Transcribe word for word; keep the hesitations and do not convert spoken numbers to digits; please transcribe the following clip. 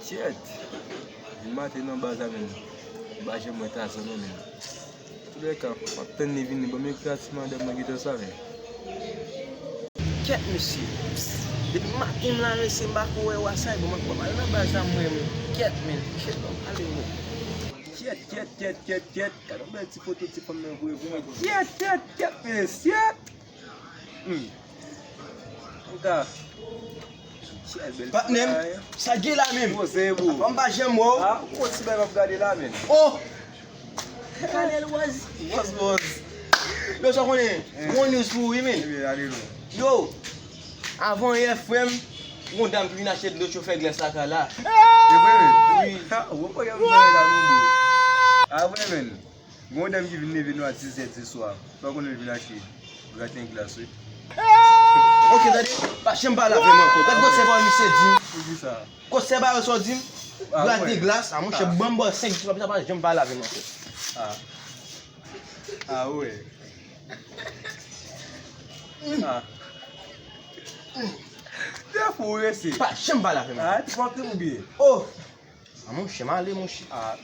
Kyèt! Vin maten nan baz la menm. M pa janm wè Tazan non menm. Toulèka, m ap tann li vini, ban m yon kras ti madanm nan gentan sa menm. Kyèt mesye. Depi maten m la mesye, m pa ko wè wa sa, bon m ap pral nan baz la mwen menm. Kyèt men, kyèt ban m pale mwen. Kyèt, kyèt, kyèt, kyèt, kyèt. Gade yon bèl ti foto ti fanm nan voye pou mwen. Kyèt, kyèt, kyèt mesye. Hmm. Anka. Patnè m, sa gen la menm? Poze pou. Fò m pa janm wè w. Ah, ou konn ti bagay m ap gade la menm. Oh! Kalèl Wòz. Wòz, wòz. Yo, sa konnen, gon news pou ou wi menm. Ebyen, ale non. Yo, avan yè frè m, gon dam ki vin achte dlo chofè glas lakay la. E vre menm? Wi. Ha, ou pa gen bagay la non bro. A vre menm. Gon dam ki vin leve nou a dizè di swa. Pa konnen l vin achte graten glas wi. Ok, tande, pa janm pale avè m ankò. Gad gwosè pawòl misye di m. Pou ki sa? Gwosè pawòl sa w di m. Graten glas, a monchè, ban m ba w senk goud, pa janm pale avè m ankò. Ah. Ah, wè. Ah. Te fou rese. Pa janm pale avè m. Ah, ti pòtre ou byen. Oh. A monchè, m ale monchè. Ah.